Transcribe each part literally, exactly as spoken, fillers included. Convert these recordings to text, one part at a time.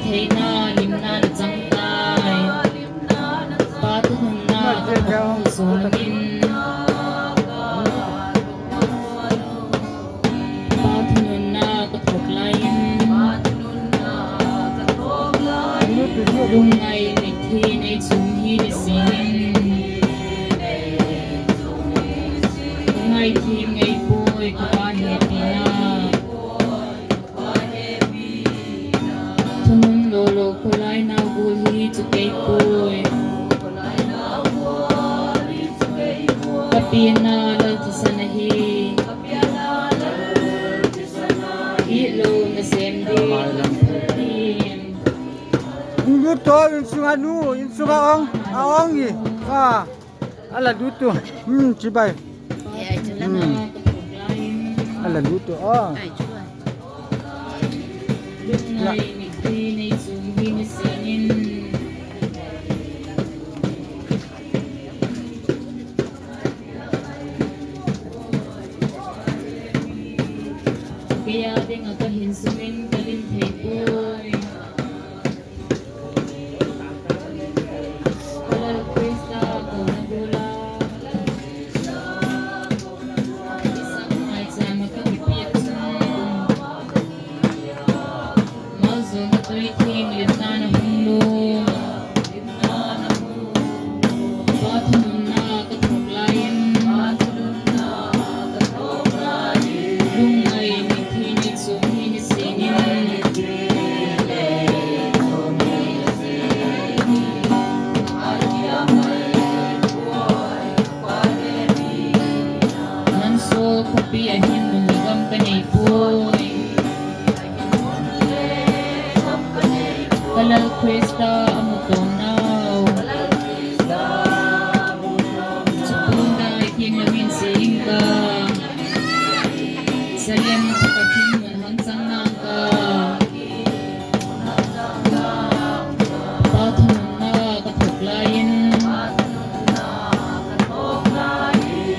theina limna na chang tai. Pa thununna ka thuak zaw in, Pa thununna ka thuak lai in, lungngai mitthi nei chum hi nisin in, ka ngaithiam ngei puai ka Pa hepina. Thunun lo lo khawlai nau gual hi chu kei puai, ka pianna Lal thisan ahi. Itlo nasêm ding. Hung lut to, insung a nu, insung a ong, a ong i. A, a la lut tu. Hmm, chibai. A la lut tu a. Kei â ding ah ka hinsung in ka lim thei puai. Ka Lal Khrista kona gual a, i sak maichâm ah ka kipiak chun, malzawlna tui thiang limna na hung lum. Pa thununna ka thuak lai in, lungngai mitthi nei chum hi nisin in, Mansaw khawpi ah hin mun le gam ka nei puai. Ka Lal Khrista a mu tawnau chu puan dai thianglam in sia ing ka, Salem thak ah hin mun hangchang nang ka. Pa thununna ka thuak lai in,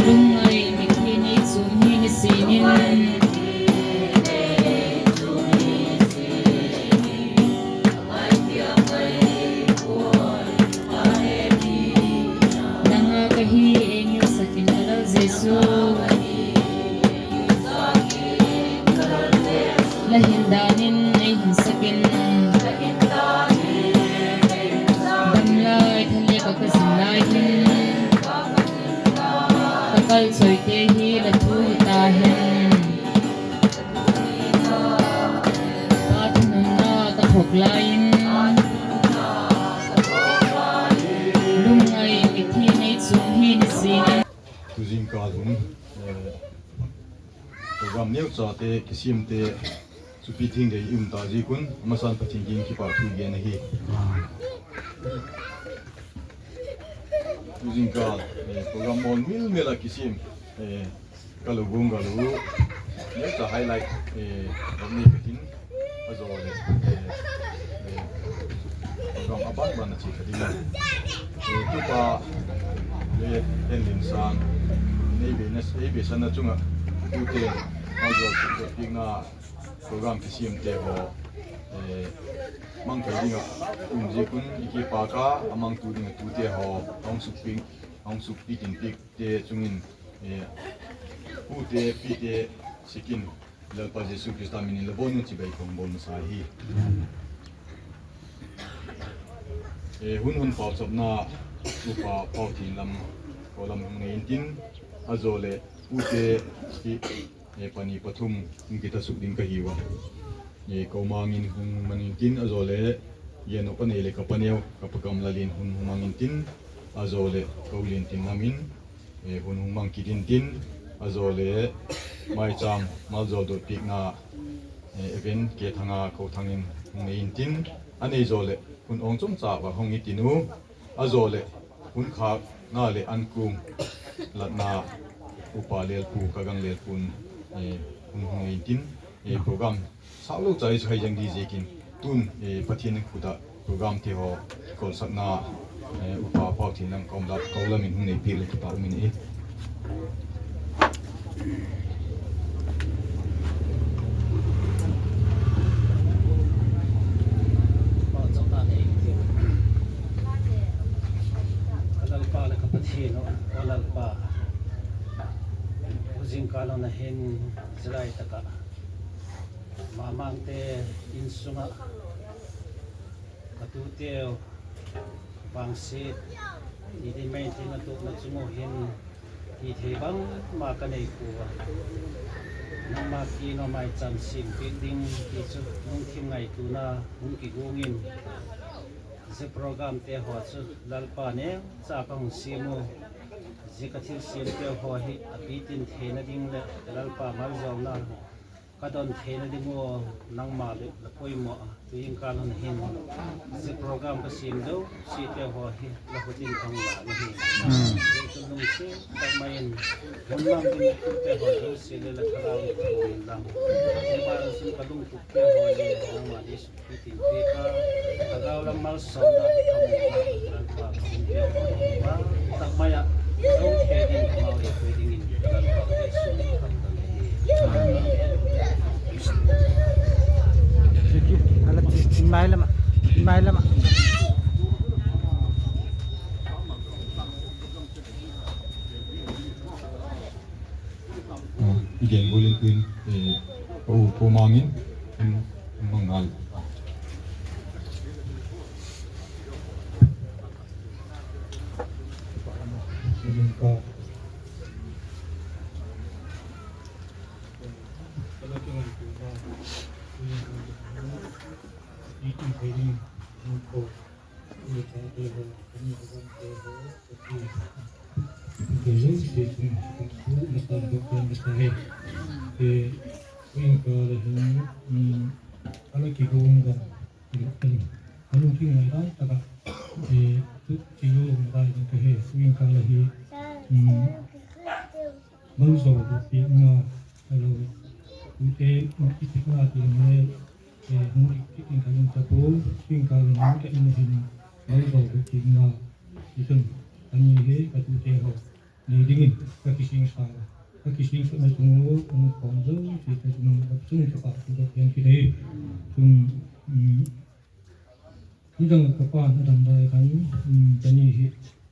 lungngai mitthi nei chum hi nisin in, nang â ka hi ei ngilsak in, ka Lal Jesu. La hin dan in ei hinsak in, damlai thale ka ka zin lai hin, ka kalchoite hi la thu hi ta hen. Pa thununna ka thuak lai in, lungngai mitthi nei chum hi nisin in. Tu zingkâl hun, program neuchate kisiamte chu pi thing dei i um ta ziak un a masa'n Pathian kiang in kipakthu i gen ahi. Tu zingkâl program mawl mil mil ah kisiam, ka lo guanggal u, neucha highlight bang nei ka tin, a zaw leh program a ban ban a chia ka ding a, tupa le Henlinsâng, ei beisanna chung ah tute a zaw suk piakna program kisiamte haw mang thei ding ah um ziak un i kipâk a, a mangtu ding ah tute haw hung sukpiak in piakte chung in, pute pite sik in, Lalpa Jesu Khrista min in la bawn un chibai ka hung bawl masa hi. Hun hun pauchapna upa Pauthinlam ko lam hung nei intin, a zaw leh pute hi pani pathum hung kithasuk ding ka hiu a, ko mang in hung mang intin, a zaw leh gen nop a nei leh ka paneu ka pa Gamlal in hun hung mang intin, a zaw leh ko Liantinlam in hun hung mang kit intin, a zaw leh maichâm maljawl dot piakna event Kethanga ko Thang in hung nei intin, a nei zaw leh hun awng chawmcha va hung i tin u, a zaw leh hun khâkna leh an kuang latna upa Lelpu, ka Gang Lelpu'n hun hung nei intin, program sâklo chai chu hai zang di ziakin tun Pathian khut ah programte haw kikawlsakna upa Pauthinlam ko lam in hung nei piak leh kipak um in i. Hin zia lai tak ah Mamangte insung ah ka tuteu vangsiat i di mai tin a tuakna chung uh hin hithei bangma ka nei pua a, nangma kiang ah maicham siam piak ding ti chu lungthim ngaituana hung kiguang in, zia programte haw chu Lalpa neucha ka hung siam u, zia ka thilsiamte haw hi a bitin theina ding leh Lalpa maljawlna ka don theina ding ua, nangma leh la poimaw a tu in ka lun hin zia program ka siam deu siate haw hi la khut in ka hung la na hi. Zia chu lungsiat tak mai in hun mang ding tute haw zosia leh la thagau in ka hung in lang, zia ban ah chun ka lungtup te haw hi nangma Jesu Khristian piak a, thagau lam malsawmna hi ka mu a, Lalpa ka hung piak a, tak mai ah zo thei ding ka mau leh pui dingin Lalpa Jesu min in ka hung don ahi. Amen. Thank you. Ala ti, in mai lam ah, in mai lam ah. Ah, i gen gual in tu'n, eh, ka u Pu Mang in, in, in mang ngal. Malzawl piakna, a lo, tute i thekna ti le, hung i kit in ka lungthim a, tu'n ka lungthim a hin, malzawl piakna, i chun, ani hi ka tute haw nei dingin ka kisingsa, ka kisingsakna chung ua hung khawm zosia chung, ka chung ka pa tu ka pian kit ahi. Chun, nidang ka pa'n a dam lai khan, ka ni hi,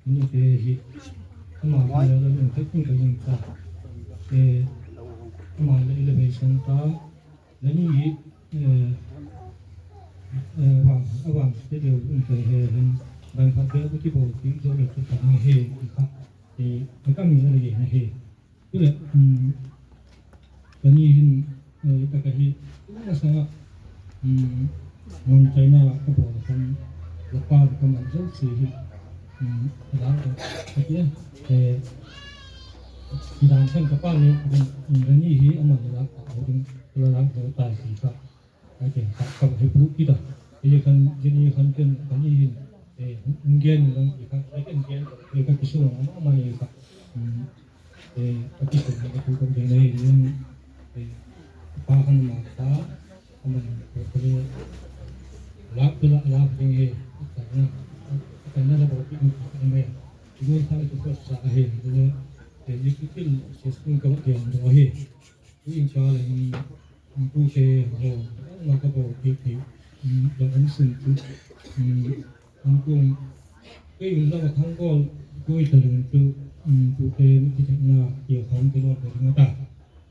ka nite hi, ama hi la la lungthim ka ing ta, ama leh i la beisan ta, la ni hi, vang a vang te deu um ta he hen, bang khat bêk a kibawl kit zo leh chu tak hi ti kha, ka mi a la gen ahi. Chuleh, ka ni hin, tak ahi, tu masang ah, mun chaina ka bawl khan, la pa ka man zosia hi, a dang ka, ka ti a, dan khan ka pa le, ka ni hi ama la lâk ta ding, la lâk ta ti kha, ka ti kha, ka he pu kit a, hi khan, zia ni khan ken ka ni hin, hung gen lang ti kha, ka gen, ka kisuang ama mai kha, ka kisuang ka tu ka gen ahi, pa khan ama ta, ama le, lâk tu la lâk ding hi, a taina, a taina la bawl kit ding kha mai, i ngai kha i tu kha sa ahi, le, i tu kil, sis ka gen ding ahi. Tu in ka la hin, tute haw, la ka bawl kit hi, la an sun tu, an kuang, kei in la ka thangbawl, koi ta lung chu, tute mi kithekna, tia khawm ti lo ka ding a ta.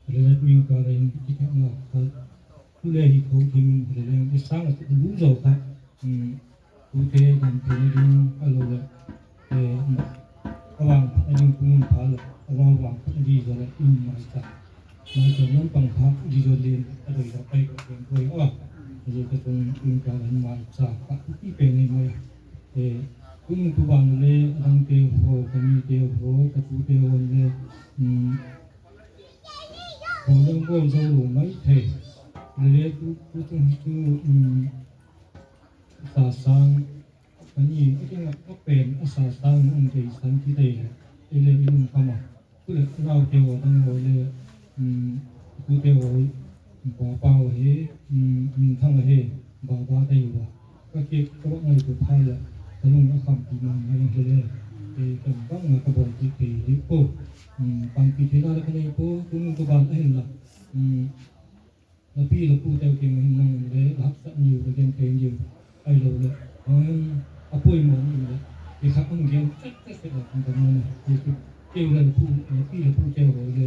Le la tu in ka la hin kithekna kha, tu le hi tho thim in le leng, i sâng a tu lu zo kha, tute dam theina ding a lo leh, a vang phat a ding pung in pha leh, a vang vang phat a di zo leh in maicham, maicham lam pang kha di zo lin a doi da pai ka ken koi a, zia ka tung in ka la hin maicham kha ti pen nei mai a. Tuni tu ban le a dangte haw, ka nite haw, ka tute haw le, haw leng bawl zo lo mai thei. Le le tu, tu chung hi chu, sa sâng, ka ni a ding ah a pen a sa sâng um thei san ti thei le, i le i lungkham a. Chuleh naute haw dang haw le, tute haw, pa pa haw hi, minthang ahi, baba te hi a. Ka kiak ka va ngaitua phat leh, ka lung a khampi ma ma in hile, ken bang a ka bawl kit thei di pua. Panpi theina le ka nei pua, tuni ka ban ahinla, la pi la puteu kiang hin nang le la haksat niu, la gen thei niu, ahiloleh a poimaw niu le, i kha hung gen chet chet chet la hung ka nuam a. Keu le la pi la puteu haw le,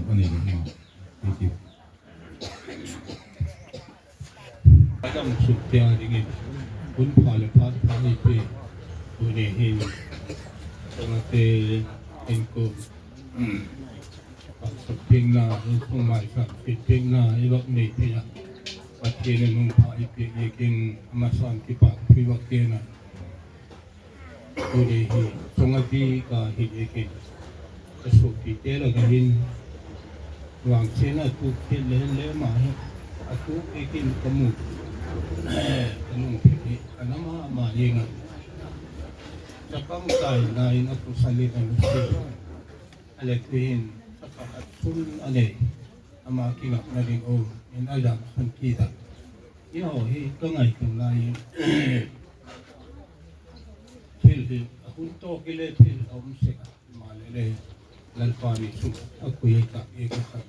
a nei ma. Ti ti. A dam suk tia dingin hun pha leh phat pha i pe. Tuni hin, changate in ku, a suk piakna, in sung mai sa piakna i vak nei thei a. Pathian in hun pha i piak i kin, a masan kipakthu i vak gen a. Tuni hi, chang a ti ka hi e kin. Ka suapite lak ah hin, vangsiatna tuak thei le le ma hi, a tuak e kin ka mu. Ka nung thei hi, a na ma ma ing a. Chapang tai na in a pu sa le ka nu si. A le tu hin, chapa a thul a nei. Ama kingakna ding um in a lam sun kit a. I haw hi ka ngaitua lai in, thil hi a hun tawk i le thil a um sek a, maleh le Lalpa ni sung a kui tak i ka khan.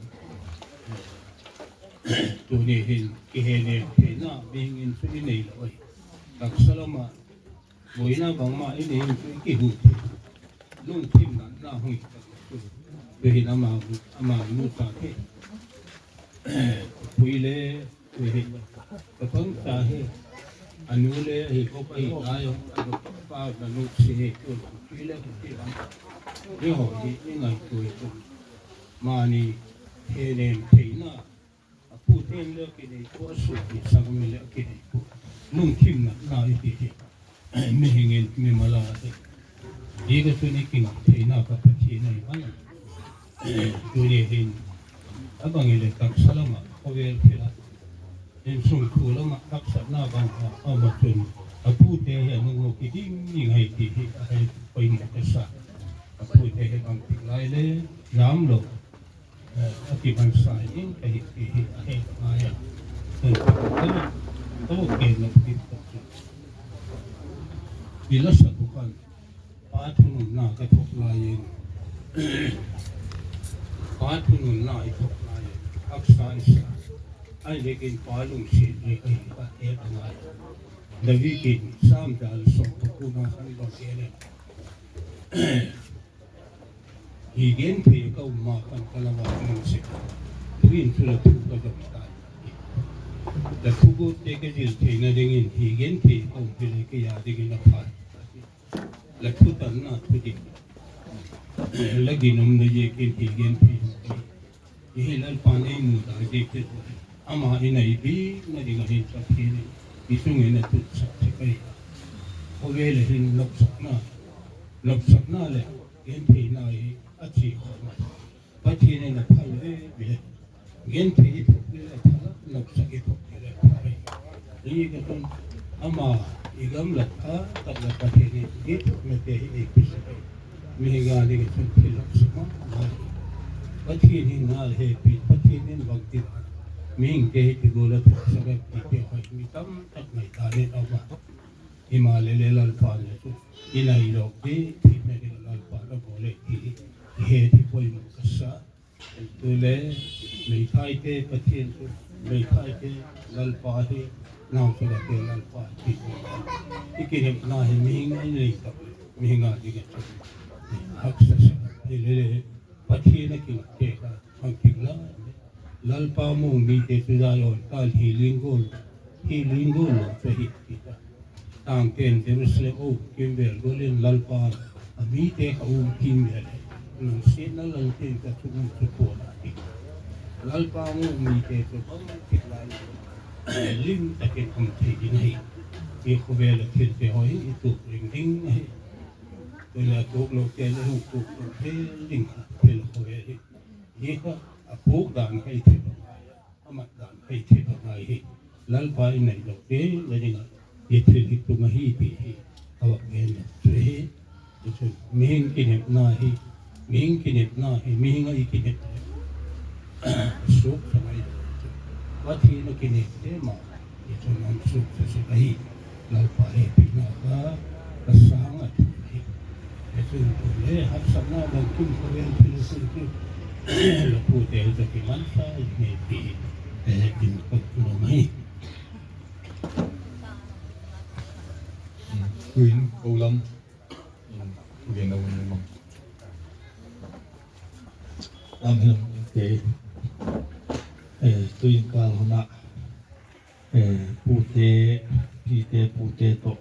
Tuni hin kihene theina mihing in chu i nei lo ahi. Taksa lam ah buaina bangma i nei in chu i kihu thei. Lungthim natna hung i tak chu. Tu hin ama, ama nu ta thei. Pui le, tu hin ka pang ta hi. A nu le hi bawk ahi lai a, a nu pa na nu si hi tu. Pui le, tu ti bang. I haw hi i ngaitua i chu. Mani, henem theina. A pu ten le a kinei pua, a suapite sâng mi le a kinei pua. Lungthim natna i ti hi. Mihing in mimal a hi. Hi ka chun i kingak theina ka Pathian ahi mai. Tuni hin a bang hileh taksa lam ah khawvel thil ah, insung thu lam ah haksatna bang a um ah chun, a pute hi a nung lo kiding ding ahi ti hi a he poimaw ka sa. A pute hi bangtik lai le lam lo a kimansa ding ahi ti hi a he ngai a. Ka va gen nop ding tak chu, i la sak uh khan, pa thununna ka thuak lai in, pa thununna i thuak lai in, haksa i sa. Ahiziakin pa lungsiat le ka hi ka he ka ngai. David in Sam dal sawm pakua na khan bang gen em? Hi genthei ka um ma khan ka la va nung sek a, tu'in chu la thu ka dong tai. La thuguatte ka zil theina dingin hi genthei ka um hile kei a dingin a pha. La thutanna thu dik, la ginumna ziakin hi genthei ka um hi. Hi hi Lalpa'n ei mu ta ziak chu, ama i nai bikna ding ahi. Pathian in i sung in a tutsak thei ahi. Khawvel ah hin nopsakna, nopsakna leh gentheina hi a chia khawm a. Pathian in a phal ve ve. Genthei i thuak le a pha, nopsak i thuak le a pha. Hi ka chun, ama i gamla pha tak leh Pathian in i thuaknate hi ei pisak ahi. Mihing a ding ah chun thil haksa ma ma hi. Pathian hi ngal hepi, Pathian in bangti a mihingte hi ti gual a thuaksak em tite hoi mi tam tak mai ta le a um a. Himaleh le Lalpa le chu i nai lo ti, thina ding Lalpa la bawl e ti hi he ti poimaw ka sa. Tule meithaite Pathian chu, meithaite Lalpa hi, nauchagate Lalpa ti, i kinepna hi mihing a i nei tak leh mihing a ding ah chu haksa sa hile le, Pathian a kinepte kha bangtik la, Lalpa mu mite chu Zion kâl hi ling gual, hi ling gual lo chu ahi ti ta. Tangte'n Jerusalem a um kim vel gual in Lalpa a mite kha um kim vel, nang siatna Lalpa'n ka chung um chu puan a ti. Lalpa mu mite chu bangtik lai lim tak in um thei ding ahi. I khawvel a thilte haw hi i tuak ring ding ahi. Tule a tuaklote le hung tuak thei ding kha thil khawvel hi. Hi kha a phuak dan kha i thei a, a mat dan kha i thei a ngai hi. Lalpa i nai lo te la ding ah i thil hi tung ahi ti hi a vak gen chu hi. Tichun mihing kinepna hi, mihing kinepna hi mihing a i kinep leh suakta mai lo chu, Pathian a kinepte ma i chun a suakta sek ahi. Lalpa hepina kha ka sâng a thu ahi. Tichun tule haksatna bangkim khawvel thil a sun chu, la pute hi za kimansa i nei ti hi, eh, in ka tung ahi. Tuin ko lam in gen a hun mang. Lam hi lam in te, eh, tuin kâl hun ah, eh, pute, pite pute tawh,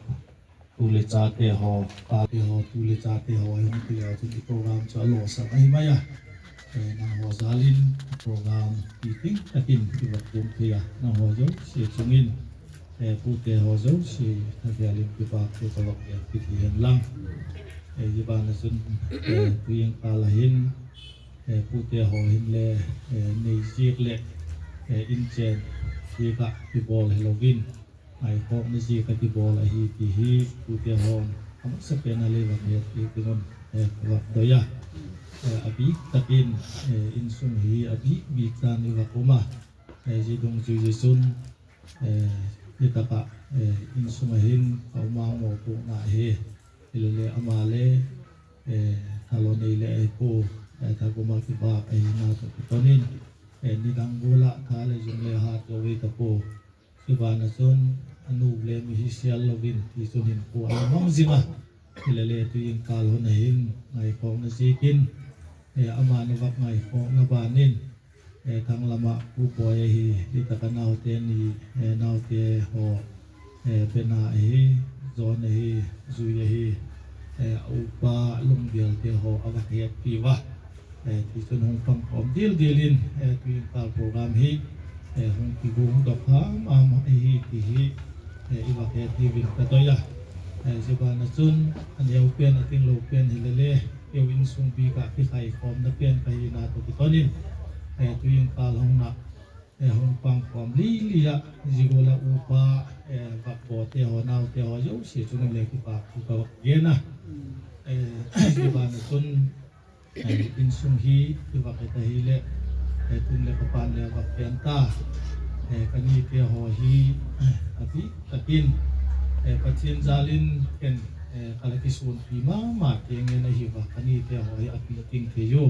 tu le chate haw, pate haw, tu le chate haw, a hung ti le a chun i program chu a lawsak ahi mai a. Eh, nanghaw jal in program ti ting tak in i va tum thei a, nanghaw zosia chung in, eh, pute haw zosia a vial in kipâk thu ka vak gen kit hi hen lang. Eh, hi ban ah chun, eh, tuin kâl a hin, eh, pute haw hin le, eh, nei ziak leh, eh, inchen ziak ah kibawl hilo in, ngaikhawkna ziak ah kibawl ahi ti hi pute haw'n a masapen a le vak het ding un, eh, ka vak doi a. Eh, a bîk tak in, eh, insung hi a bîk bîk dan i vak um a. Eh, zia dungzui zia chun, eh, hi tak ah, eh, insung ah hin ka um a mawpuakna hi. Hilele ama le, eh, thalo nei le ahi pua, eh, thagum ah kibâk ahina tawh kiton in, eh, nidang gual ah tha leh zung le hat zo ei ta pua. Hi ban ah chun a nu le mi hi sial lo in tichun hinkhua a la mang zing a. Hilele tuin kâl hun a hin ngaikhawkna ziakin, eh, ama'n a vak ngaikhawkna ban in, eh, thang lam ah Pu Pawi ahi, hi tak ah naute ni, eh, naute haw, eh, Bena ahi, John ahi, Zui ahi, eh, a upa Lungbialte haw a vak hetpi ua. Eh, tichun hung pang khawm dil dil in, eh, tuin kâl program hi, eh, hung kiguangdok ham ham ahi ti hi, eh, i vak het diu in ka doi a. Zia ban ah chun a neu pen a tinglo pen hile le, keu insung bik ah kikhaikhawmna pen ka hina tawh kiton in, tu'hin kâl hung na, hung pangkhawm li li ah, zia gual ah upa, vak bawte haw, naute haw zosia chung in le kipâk thu ka vak gen a. Zia ban ah chun insung hi i vak et ahileh, tun leh ka pa'n le vak gen ta, ka nite haw hi a bik tak in Pathian jâl in ken ka la kisuanpi ma ma keng ngen ahi a, ka nite haw hi a pi ting thei u.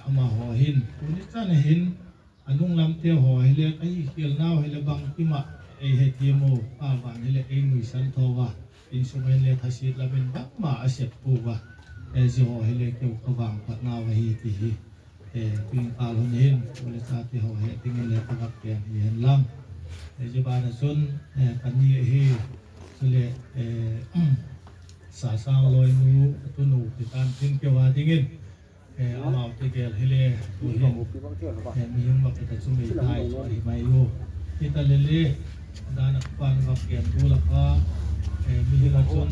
Amahaw hin tuni chan a hin a nunglamte haw hileh ka hi khialnau hileh bangkim ah ei hethiam u, ka vang hileh ei nuisan tho a, insung in le thasiat lam in bangma a sep pua a, zia haw hileh keu ka vangphatnau ahi ti hi, tu'hin kâl hun hin u le chate haw he dingin le ka vak gen hi hen lang. Zia ban ah chun ka ni ahi, chuleh Sasâng Lawinu a tunu Titan Thinkeu a dingin, amaute gel hile, tu'hin mihing vak et a chu meithai chu ahi mai u. Hita lele, dan a ka pa'n vak gen gual a kha, mihing ah chun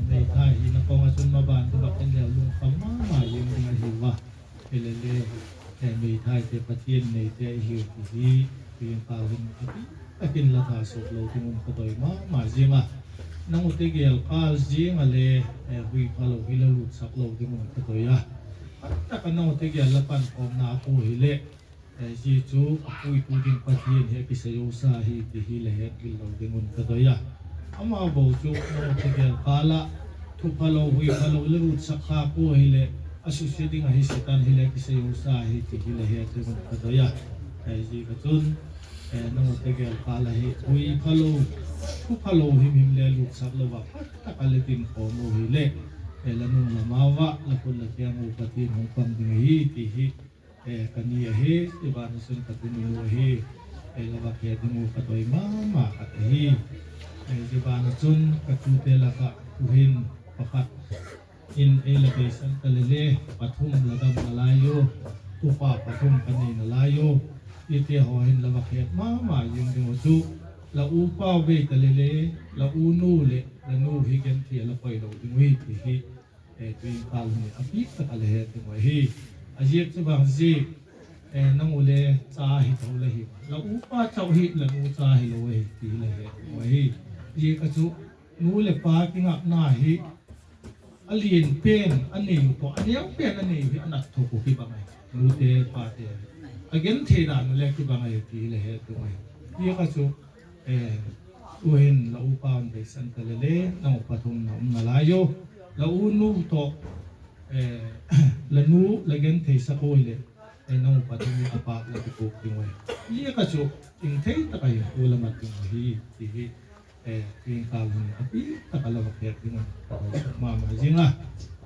meithai hina kawng ah chun maban tu vak en leu lungkham ma ma zing ding ahiu a. Hilele, meithaite Pathian neite i hiu ti hi, tu'hin kâl hun a bik tak in la thasuak lo ding un ka doi ma ma ziang a. Nang ute gel kâl ziang a le, hui phalo hi la lutsak lo ding un ka doi a. Phat tak a nang ute gel la pankhawmna pua hileh, zia chu a puitu ding Pathian hi a kisai zosa hi ti hi la hetmil lo ding un ka doi a. Ama bo chu nang ute gel kâl ah thu phalo hui phalo la lutsak kha pua hileh, a susia ding ahi Setan hileh a kisai zosa hi ti hi la het ding un ka doi a. Ziak a chun nang ute gel kâl ahi hui phalo, thu phalo himhim le lutsak lo a, phat tak a le dinkhawm u hileh, la nung lam ah la khut la keng u Pathian hung pang ding ahi ti hi ka ni ahi. Zia ban ah chun ka tunu ahi, la vak he ding u ka doi ma ma khat ahi. Zia ban ah chun ka tute lak ah tu'hin pakhat in ei la beisan ta lele, pathum la dam nalai u, upa pathum ka nei nalai u. Hiti haw hin la vak het ma ma zing ding uh chu, la upa bei ta lele, la unu leh la nu hi genthei a la koi lo ding uhi ti hi, tu'hin kâl hun a bik tak a la het ding uh ahi. A ziak chu bang ziak, nang u le cha hi tho la hi, la upa chau hi la nu cha hilo ahi ti la het ding uh ahi. Ziak a chu nu leh pa kingakna hi a lian pen a nei u tawh a neu pen a nei u hi a nat thok uh kibang ahi. Nute pate a genthei dan u le kibang ahi ti la het ding uh ahi. Ziak a chu tu'hin la upa un beisan ta lele, nang u pathum na um nalai u, la unu tawh la nu la gentheisak ui leh, nang u pathum hi a pâk la kipuk ding uhi. Ziak a chu, hing thei tak a hin kua la mat ding uhi ti hi, tu'hin kâl hun a bik tak a la vak het ding un ka doi ma ma zing a.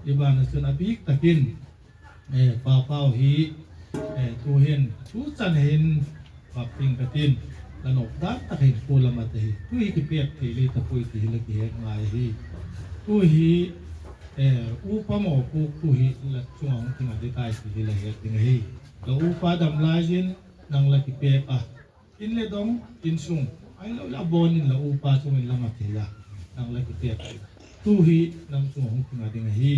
Zia ban ah chun a bik tak in Papau hi tu'hin tu chan hin vak ting ka tin, la nop dan tak hin kua la mat ahi, tu hi kipêk thei le ta puai ti hi la kihet ngai hi. Tu hi upa mawpuaktu hi la chung ah hung kinga di tai ti hi la het ding ahi. La upa dam lai in nang la kipêk a, in le dong, insung, ahilo la bawn in la upa chung in la mat thei a, nang la kipêk a, tu hi nang chung ah hung kinga ding ahi.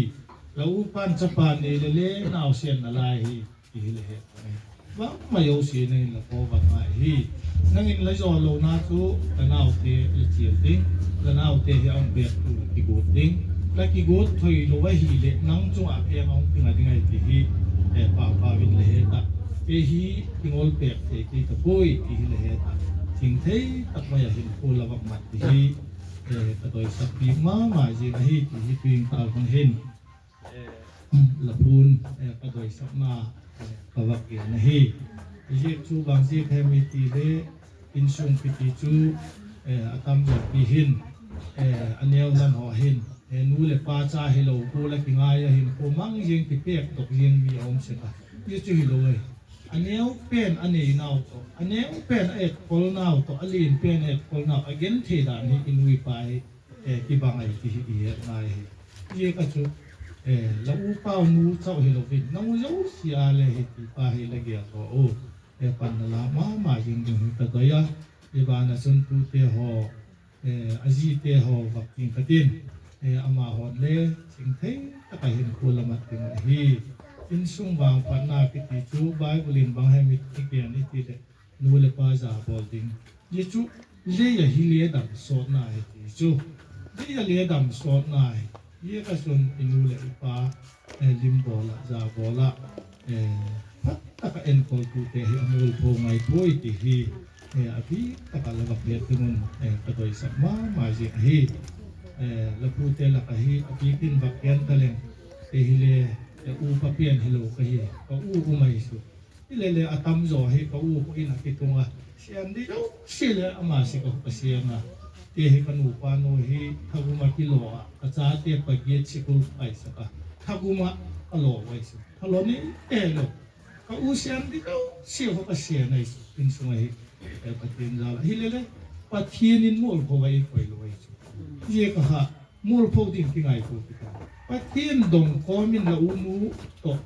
La upa'n chapa nei lele nausen nalai hi ti hi la het ding ahi. Bangma zosia nang in la pawt va ngai hi. Nang in la zawllona chu la naute la chial ding, la naute hi a hung bêktu la kiguat ding. La kiguat thoilo ahileh nang chung ah keng a hung kinga ding ahi ti hi, Papau in la het a, kei hi kingol pêk thei kei ta puai ti hi la het a, hing thei tak mai a hin kua la vak mat ti hi ka doisak piak ma ma zing ahi ti hi tu'hin kâl hun hin la phun ka doisakna ka vak gen ahi. Ziak chu bang ziak hem i ti le, insung kiti chu a tam zawpi hin a neu lam haw hin nu leh pa cha hilo gual a kingai a hin kua mang ziang, kipêkdok ziang mi a um sek a. Zia chu hilo ahi. A neu pen a neinau tawh, a neu pen a etkolnau tawh, a lian pen a etkolnau a genthei dan hi i nu i pa hi kibang ahi ti hi i het ngai hi. Ziak a chu la upau nu chau hilo in nang u zosia le hi ti pa hi la gel haw u, panna la ma ma zing ding hi ka doi a. Zia ban ah chun tute haw a zite haw vak ting ka tin, amahaw'n le chingthei tak ah hin kua la mat ding uh ahi. Insung vangphatna kiti chu Bible in bang hem i gen i ti leh, nu leh pa za bawl ding. Zia chu lei a hi le dam sawtna hi ti chu. Lei a le dam sawtna hi. Zia ka chun i nu leh i pa lim bawl ah, za bawl ah, phat tak ah enkawltute hi a mualpho ngai puai ti hi, a bîk tak ah la vak het ding un ka doisak ma ma ziang ahi. La pute lak ah hi a bîk in vak gen ta leng, kei hile upa pen hilo ka hi, ka u um ahi chu. Hile le a tam zaw hi ka u khu in a kitung a, sian di zosia le ama sik ah ka siang a. Ti hi ka nupa nu hi thagum ah kilaw ah, ka chate pa giat sikul paisak a, thagum ah ka law ai chu, ka law ni e lo. Ka u sian di zosia khu ka sian ai chu, insung ahi. Pathian jal ah hile le, Pathian in mualpho a i koi lo ai chu. Zia ka ha, mualpho ding kingai pua kit a. Pathian dong kawm in la u nu tawh,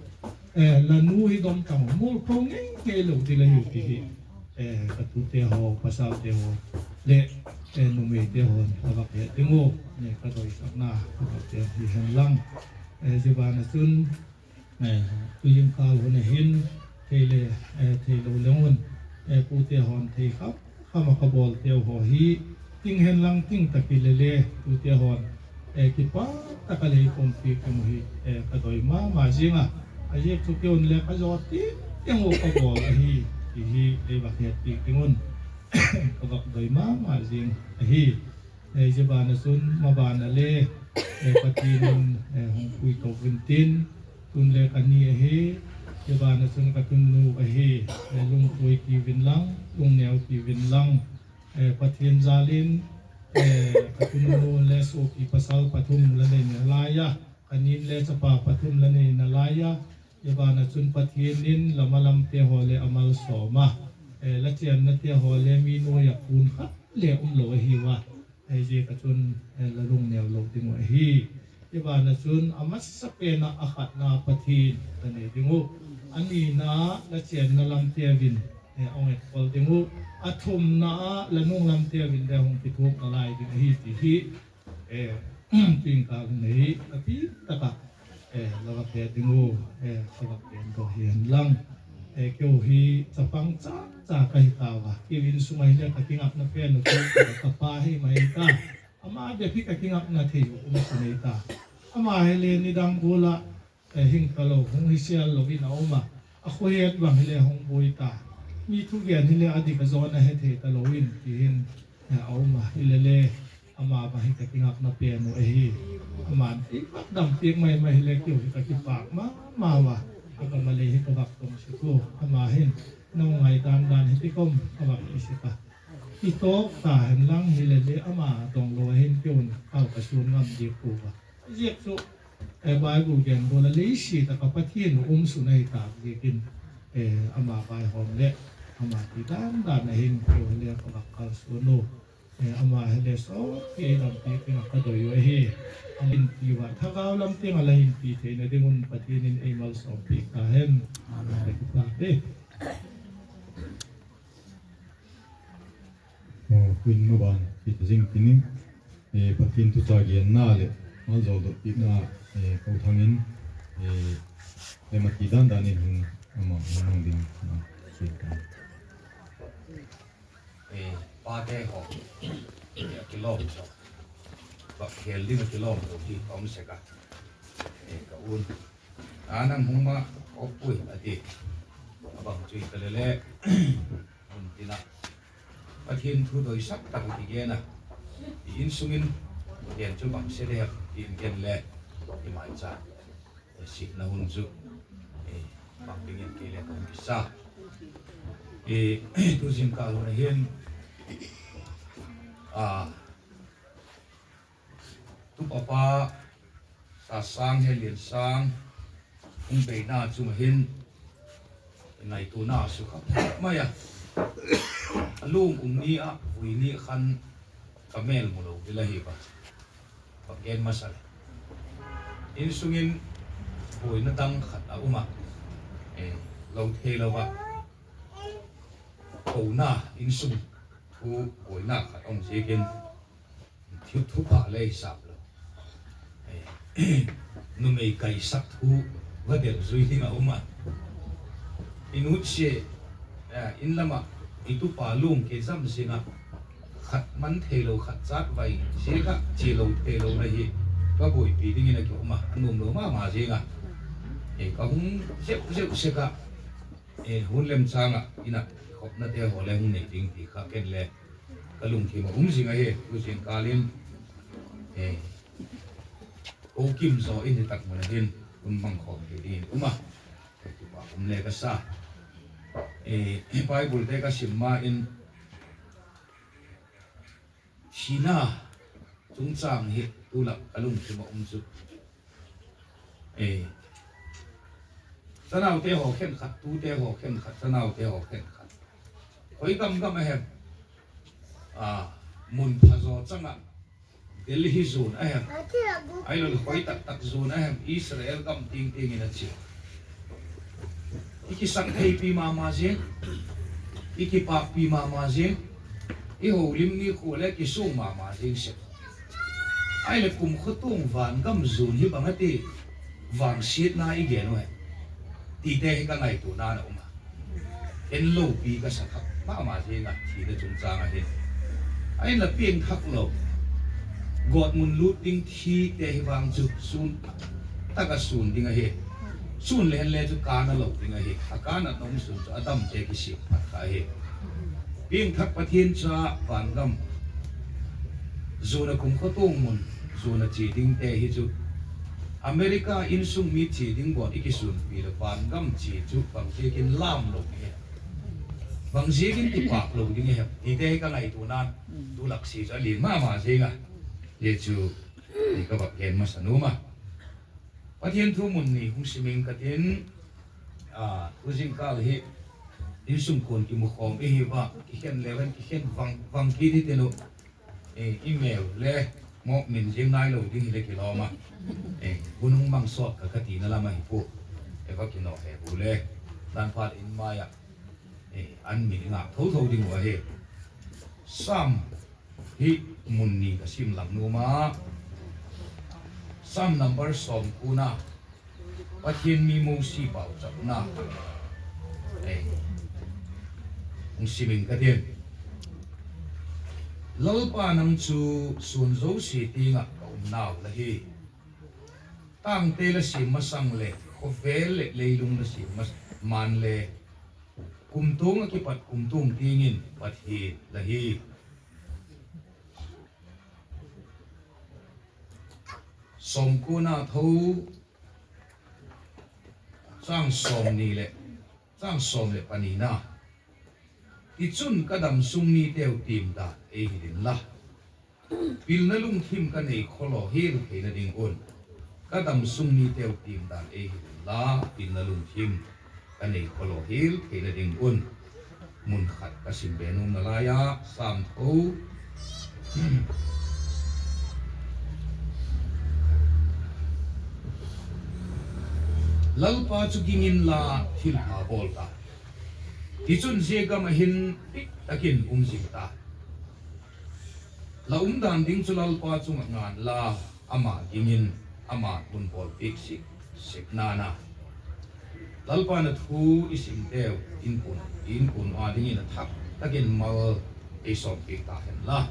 la nu hi dom tang, mualpho ngei ngei lo ding la hiu ti hi ka tute haw, pasalte haw leh numeite haw'n a vak het ding u, ka doisakna ka vak gen hi hen lang. Zia ban ah chun, tu zingkâl hun a hin thei le theilo leng un, pute haw'n thei kham kham ah ka bawlteu haw hi ting hen lang, ting tak hile le tute haw'n kipak tak a lei pom piak ding uh hi ka doi ma ma ziang a. A ziak chu kei un le ka zaw ti ding uh ka bawl ahi ti hi lei vak het piak ding un ka vak doi ma ma ziang ahi. Zia ban ah chun maban ah le Pathian in hung puito intin, tun le ka ni ahi. Zia ban ah chun ka tunu ahi, lungtuai kiu inlang, lungneu kiu inlang, Pathian jal in ka tunu le suapi pasal pathum la nei nalai a, ka ni'n le chapa pathum la nei nalai a. Zia ban ah chun Pathian in la malamte haw leh a malsawm a, la chênnate haw le mi nuai ah kun khat le umlo ahiu a. Ziak ah chun la lungneu lo ding uh ahi. Zia ban ah chun a masapen ah a khatna Pathian la nei ding uh, a nina la chênna lamteu in a hung enkol ding uh, a thumna ah la nung lamteu in le hung kithuak nalai ding ahi ti hi, tingkâl nei a pi tak ah la vak het ding uh ka vak gen daw hi hen lang. Keu hi chapang cha cha ka hi tau a, keu insung ah hile ka kingakna pen uh chu ka pa hi mai ta. Ama bep hi ka kingakna thei uh um chu nei ta. Ama hile nidang gual ah hing talo, hung hi sial lo in a um a, a khua het bang hile hung buai ta. Mi thugen hile a dik a zawn a he thei talo in ti hin a um a, hile le ama bang hi ka kingakna pen uh ahi. Ama'n ei vak dam piak mai mai hile keu hi ka kipâk ma ma ua, a ka malei hi ka vak tong sek ua. Ama hin nau ngaidan dan hi ti kawm ka vak ti sek a, i tawk ta hen lang hile le ama dong lo a hin keu un kau ka suan ngam diak pua a. Ziak chu Bible gen gual a lei sia tak ah Pathian um sun ahi tâk ziakin, ama vaihawm leh ama ti dan dan a hin keu hile ka vak kalsuan u. Ama hile sawt ei dam piak ding ah ka doi u ahi. A min ti ua thagau lam tiang ah la hin pi theina ding un Pathian in ei malsawm piak ta hen. Amen. Tu'hin maban kit zing tin in, Pathian thugenna leh malzawldot piakna, Pu Thang in, lem a ti dan dan in hung, ama hung mang ding, pate haw, a kilawm zo, vak khêl ding a kilawm zo hi a um sek a, ka un, a nang hung ma, a pui a ti, a bang chu hi ka le le, hun tin a, Pathian thu doisak tak i kigen a, i insung in, gen chu bang se le, i gen le, i maicha sikna hun chu, bang dingin kei le ka hung kisa, tu zingkâl hun a hin, tupa pa Sasâng Heliansâng hung beina chung ah hin, ngaituana sukha mai a, a lung um ni ah vui ni khan ka mêl mu lo ding ahi a, ka gen masa leh, insung in buaina dang khat a um ah, lo theilo ah, kona insung thu buaina khat a um ziakin, Thil thupha le i sap lo. Numei kaisak thu va del zui ding a um a. I nutsia, in lam ah i tupa lungke zam zing ah, khat man theilo khat chat vai ziak ah chia lo theilona hi ka buaipi dingin a ki um a, a nuam lo ma ma zing a. Ka hung zeu zeu sek ah, hun lemchâng ah in ah khopnate haw le hung nei ding ti kha ken le ka lungthim ah um zing ahi. Tu zingkâl in, ko kim zaw in hi tak mun ah hin hun mang khawm thei dingin um a, kipak um le ka sa. Biblete ka sim ma in, thina chungchâng hi tu lak ka lungthim ah um chu, chanaute haw khenkhat, tute haw khenkhat, chanaute haw khenkhat, khoi gam gam a hem, mun pha zaw chang ah, Delhi zuan a hem, ahiloleh khoi tak tak zuan a hem, Israel gam tiang tiang in a chia. I kisak theipi ma ma zing, i kipâkpi ma ma zing, i holim ni khu le kisuang ma ma zing sek. Ahileh kumkhua tuang van gam zuan hi bang a ti, vangsiatna i gen u hem, tite hi ka ngaituana'n a um a. En lopi ka sa thak ma ma zing a, thina chungchâng ahi. Ahinla piangthak lo, gawtmun lût ding thite hi vang chu sûn tak ah sûn ding ahi. Sûn le hen le chu kâna lo ding ahi. A kâna um sûn chu a damte kisiam phat kha ahi. Piangthak Pathian cha van gam zuan ah kumkhua tuang mun zuan ah chia dingte hi chu, America insung mi chia ding bawn i kisûnpi leh van gam chia chu bangziakin lâm lo ding hem, bangziakin kipâk lo ding hem tite hi ka ngaituana'n, tu lak sia chu a lian ma ma zing a. Zia chu ka vak gen masa nuam a. Pathian thu mun ni hung sim ing ka tin, tu zingkâl hi insung kuan kimukhawm i hi ua, kikhen leu hen kikhen vang vang kit hi tin uh. I meu le mawk min ziang nailo ding hileh kilawm a, hun hung mang sawt ka ka tina lam ahi pua. E va kinaw he bu le, dan phat in mai ah an min i ngak tho tho ding uh ahi. Sam hi mun ni ka sim lang nuam a, Sam number sawmkuana, Pathian mi Mosi pauchapna, hung sim ing ka tin. Lalpa, nang chu suan zosia tiang ah ka umnau la hi. Tângte la siam masang leh khawvel leh leilung la siam ma'n le, kumtuang ah kipat kumtuang tiang in Pathian la hi. Sawmkuana tho, châng sawmni leh, châng sawm leh panina. Tichun ka damsung niteu tiam dan ei hil inla, pilna lungthim ka nei khawlaw hial theina ding un. Ka damsung niteu tiam dan ei hil inla, pilna lungthim ka nei khawlaw hial theina ding un. Mun khat ka sim be nuam nalai a, Sam tho. Lalpa chu ging inla, thilpha bawl ta. Tichun zia gam ah hin dik tak in um zing ta. La umdan ding chu Lalpa chung ah ngan la, ama ging in, ama hun bawlpiak sik sik na'n a. Lalpa'n a thu i simteu inkuan, inkuan â dingin a thak tak in mal ei sawmpiak ta hen la.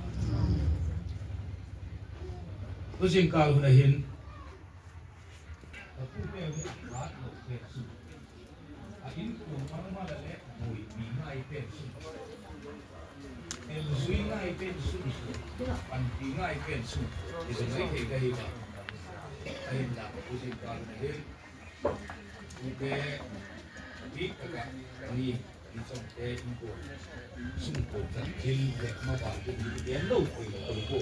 Tu zingkâl hun ah hin, a tute hi a hatlo pen sung, a inkuan mangmal ah le buaipi ngai pen sung, elzui ngai pen sung, panpi ngai pen sung, ti zong ei thei ka hi a. Ahinla tu zingkâl hun ah hin, tute, bik tak ah ka ni, ka ni chawngte inkuan, sungkuan chanchin leh maban ding hi gen lo thei lo ka hi pua.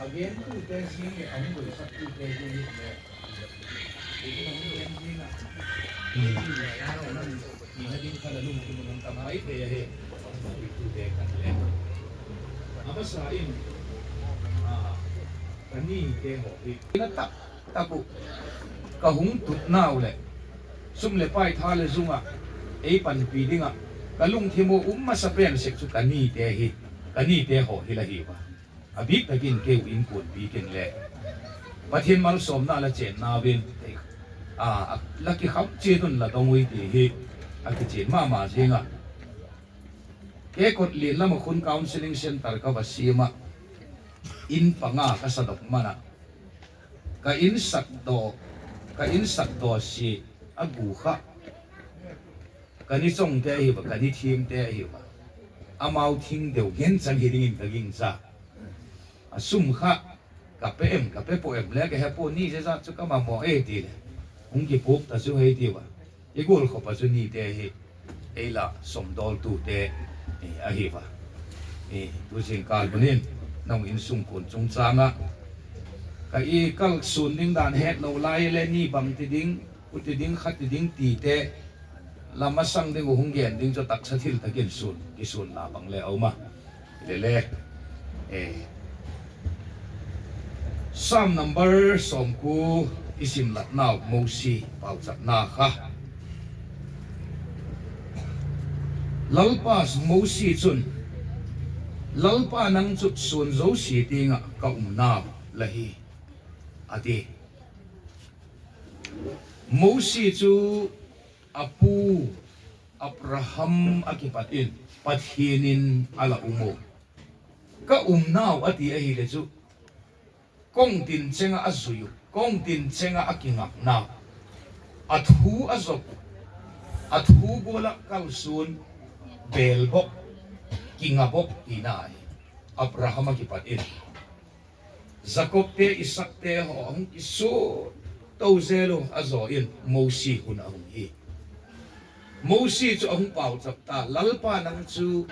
A gentute zing leh a hung doisaktute zing hi le, i gen zing ah, tina ding kha la lungthim ah hung tam mai thei ahi. Tute khan le, a masa in, ka nite haw hi na tak tak uh ka hung tutnau leh, sum leh pai, tha leh zung ah ei panpi ding ah ka lungthim ua um masa pen sek chu ka nite hi, ka nite haw hi la hi ua. A bîk tak in keu inkuan bîk in le Pathian malsawmna la chênnau in, a, la kikham chiat un la dong ui ti hi a kichian ma ma zing a. Kei Kotlian lam ah khun counselling centre ka va siam ah, in panga ka sadok man ah, ka in sak daw, ka in sak daw sia a gu kha, ka ni chawngte ahi a, ka ni thiamte ahi a, amau thing deu ngen chang hi dingin ka gingcha. A sum kha ka pe em, ka pe pua em le ka he pua, ni zezat chu ka mamaw e ti leh, hung kipuak ta chu hei tiu a. I gual khop ah chu nite hi ei la sawmdawltute ahi a. Tu zingkâl hun in nang insungkuan chungchâng ah ka i kal suan ding dan hetlo lai le ni bang ti ding, u ti ding, kha ti ding tite la masang ding uh hung gen ding chu taksa thil tak in suan, kisuan la bang le a um a. Lele, Sam number sawmkua i sim latnau Mosi pauchapna kha. Lalpa, Mosi chun, Lalpa nang chu suan zosia tiang ah ka umnau la hi, a ti. Mosi chu a pu Abraham ah kipat in Pathian in a la um u. Ka umnau a ti ahile chu, kawng tin cheng ah a zui uh, kawng tin cheng ah a kingaknau, a thu a zop uh, a thu gual ah kalsuan, bêl bok, kinga bok tina ahi. Abraham ah kipat in Jakobte, Isaakte haw a hung kisuan to zel u a zaw in Mosi hun a hung hi. Mosi chu a hung pauchap ta, Lalpa nang chu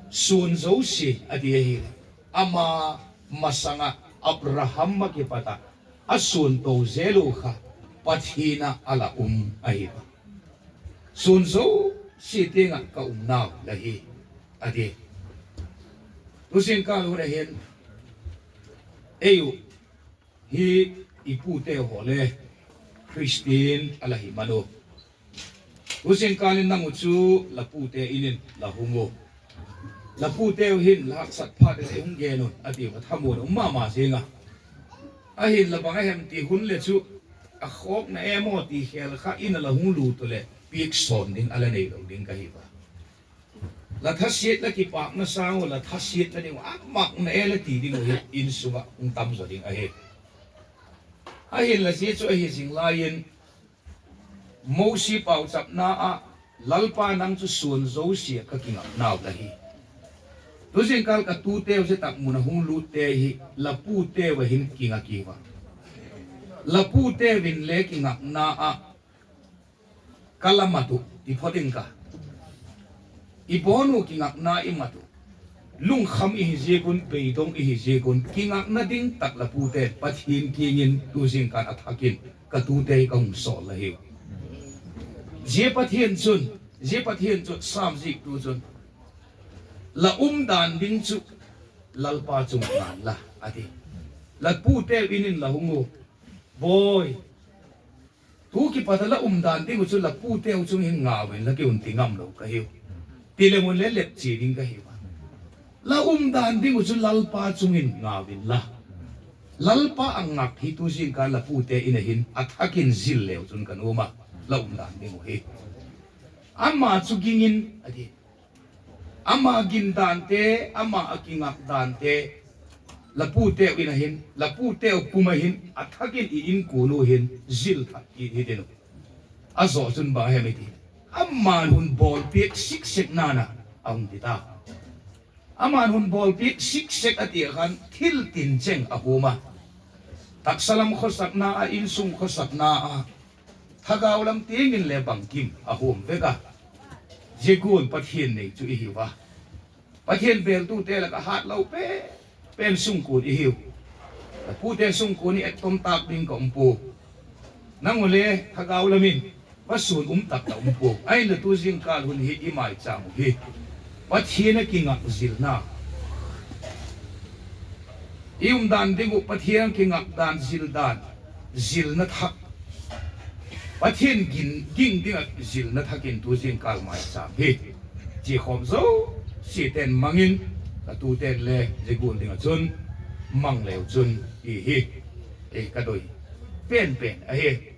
suan zosia a ti ahile, ama masang ah Abraham ah kipat ah a suan to zel u kha Pathian ah a la um ahi a. Suan zosia tiang ah ka umnau la hi, a ti. Tu zingkâl hun a hin ei uh hi, i pute haw le Khristian a la hi man u. Tu zingkâl in nang uh chu la pute in in la hung u. La puteu hin la haksat phat leh hung gen un a ti a, thamuan um ma ma zing a. Ahinla bang a hem ti hun leh chu, a khawkna em aw ti khêl kha in a la hung lût u leh piak sawn ding a la neilo ding ka hi a. La thasiat, la kipâkna sâng u la thasiatna ding uh, a makna e la ti ding uh hi insung ah hung tam zaw ding ahi. Ahinla zia chu ahi zing lai in, Mosi pauchapna ah, Lalpa nang chu suan zosia ka kingaknau la hi. Tu zingkâl ka tuteu zia tak mun a hung lûtte hi la puteu a hin kinga kiu a. La puteu in le kingakna ah ka la mat uh ti phot ing ka. I bawn uh kingakna i mat uh, lungkham i hi ziak un, beidong i hi ziak un, kingakna ding tak la pute'n Pathian kiang in tu zingkâl a thak in ka tute hi ka hung sawl la hiu. Zia Pathian chun, zia Pathian chu Sam ziktu chun, la umdan ding chu Lalpa chung ngal la, a ti. La puteu in in la hung u, Bawi, tu kipat a la umdan ding uh chu la puteu chung hin ngau inla, kei un ti ngamlo ka hiu. Ti leng un le lep chia ding ka hiu a. La umdan ding uh chu Lalpa chung in ngau inla, Lalpa a ngak hi tu zingkâl la pute in a hin a thak in zil leu chun ka nuam a, la umdan ding uh hi. Ama chu ging in, a ti. Ama gindante, ama a kingakdante, la puteu in a hin, la puteu pum a hin a thak in i inkuan u hin zil thak kit hi ding uh. A zaw chun bang hem i ti, ama'n hun bawlpiak sik sek nan a, a hung ti ta. Ama'n hun bawlpiak sik sek a ti a khan thil tin cheng a huam a. Taksa lam khawsakna ah, insung khawsakna ah, thagau lam tiang in le bangkim a huam vek a. Zia gual Pathian nei chu i hiu a. Pathian bêltute lak ah hatlo pen, pen sungkuan i hiu. La pute sungkuan i ettom tâk ding ka um pua. Nang u le thagau lam in va suan um tak la um pua. Ahinla tu zingkâl hun hi i maichâm uh hi Pathian a kingak zilna, i umdan ding uh Pathian kingak dan, zil dan, zilna thak, Pathian ging, ging ding ah zilna thak in tu zingkâl maichâm hi. Chia khawm zosiate'n mang in a tute'n le zia gual ding ah chun mang leu chun ti hi ka doi pen pen ahi.